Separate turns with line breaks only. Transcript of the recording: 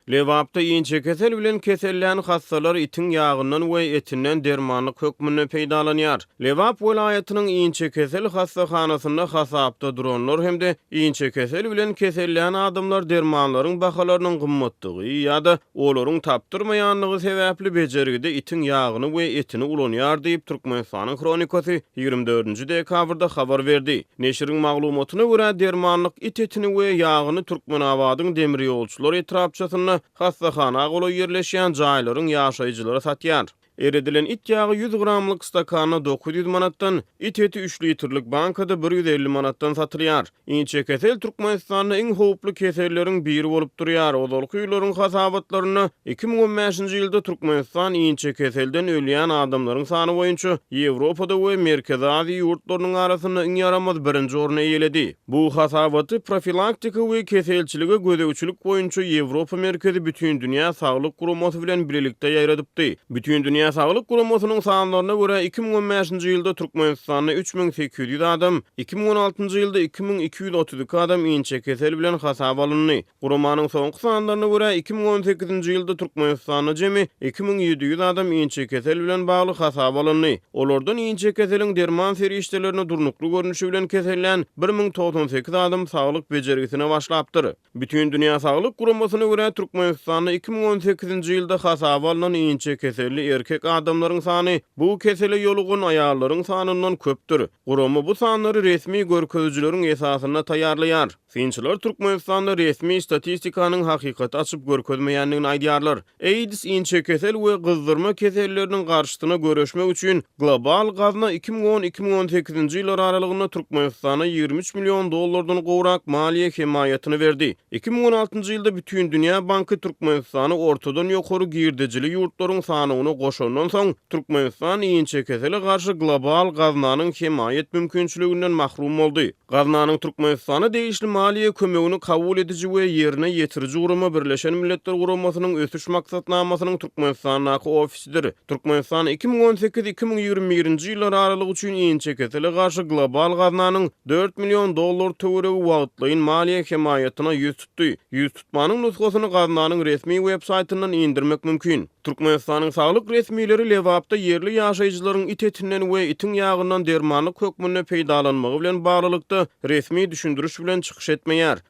Lebapda inçekesel bilen kesellän hassalar itiň ýagyndan we etinden dermanlyk hökmünde peýdalanýar. Lebap welaýatynyň inçekesel hassahanasynda hasapda duranlar hem-de inçekesel bilen kesellän adamlar dermanlaryň bahalarynyň gymmatdygy ýa-da olaryň tapdyrmaýandygy sebäpli bejergide itiň ýagyny we etini ulanýar diýip, Türkmenistanyň Hronikasy 24 dekabrda habar berdi. Neşiriň maglumatyna görä, dermanlyk it etini we ýagyny Türkmenabadyň Demirýolçular etrapçasynda hassahana golaý ýerleşýän jaýlaryň ýaşaýjylary satýar. Eredilen it ýagy 100 gramlyk stakanda 900 manatdan, it eti üç litrlik bankada 150 manatdan satylýar. Inçekesel Türkmenistanda iň howply keselleriň biri bolup durýar. Ozalky ýyllaryň hasabatlarynda 2015-nji ýylda Türkmenistan inçekeselden ölýän adamlaryň sany boýunça Ýewropada we Merkezi Aziýa ýurtlarynyň arasynda iň ýaramaz birinji orny eýeledi. Bu hasabaty Profilaktika we keselçilige gözegçilik boýunça Ýewropa merkezi Bütindünýä saglyk guramasy bilen bilelikde ýaýradypdy. Bütindünýä saglyk guramasynyň sanlaryna görä, 2015-nji ýylda Türkmenistanda 3800 adam, 2016-njy ýylda 2232 adam inçekesel bilen hasaba alyndy. Guramanyň soňky sanlaryna görä, 2018-nji ýylda Türkmenistanda jemi 2700 adam inçekesel bilen bagly hasaba alyndy. Olardan inçekeseliň derman serişdelerine durnukly görnüşi bilen kesellän 1098 adam saglyk bejergisine başlapdyr. Bütindünýä Saglyk Guramasyna görä, Türkmenistanda 2018-nji ýylda hasaba alnan inçekeselli erkek adamlaryň sany bu kesele ýolugan aýallaryň sanyndan köpdür. Gurama bu sanlary resmi görkezijileriň esasynda taýýarlaýar. Synçylar Türkmenistanda resmi statistikanyň hakykaty açyp görkezmeýändigini aýdýarlar. AIDS, inçekesel we gyzdyrma keselleriniň garşysyna göreşmek üçin Global gazna 2010, 2018-nji ýyllar aralygynda Türkmenistana 23 million dollardan gowrak maliýe hemaýatyny berdi. 2016-njy ýylda Bütindünýä banky Türkmenistany ortadan ýokary girdejili ýurtlaryň sanawyna goşandan soň, Türkmenistan inçekesele garşy Global gaznanyň hemaýat mümkinçiliginden mahrum boldy. Gaznanyň Türkmenistana degişli maliýe kömegini kabul ediji we ýerine ýetiriji gurama Birleşen Milletler Guramasynyň Ösüş Maksatnamasynyň Türkmenistandaky ofisidir. Türkmenistan 2018, 2021-nji ýyllar aralygy üçin inçekesele garşy global gaznanyň dört million dollar töweregi wagtlaýyn maliýe hemaýatyna ýüz tutdy. Ýüztutmanyň nusgasyny gaznanyň resmi web-saýtyndan indirmek mümkin. Türkmenistanyň saglyk resmileri Lebapda ýerli ýaşaýjylaryň it etinden we itiň ýagyndan dermanlyk hökmünde peýdalanmagy bilen baglylykda resmi düşündiriş bilen çykyş etmeýär.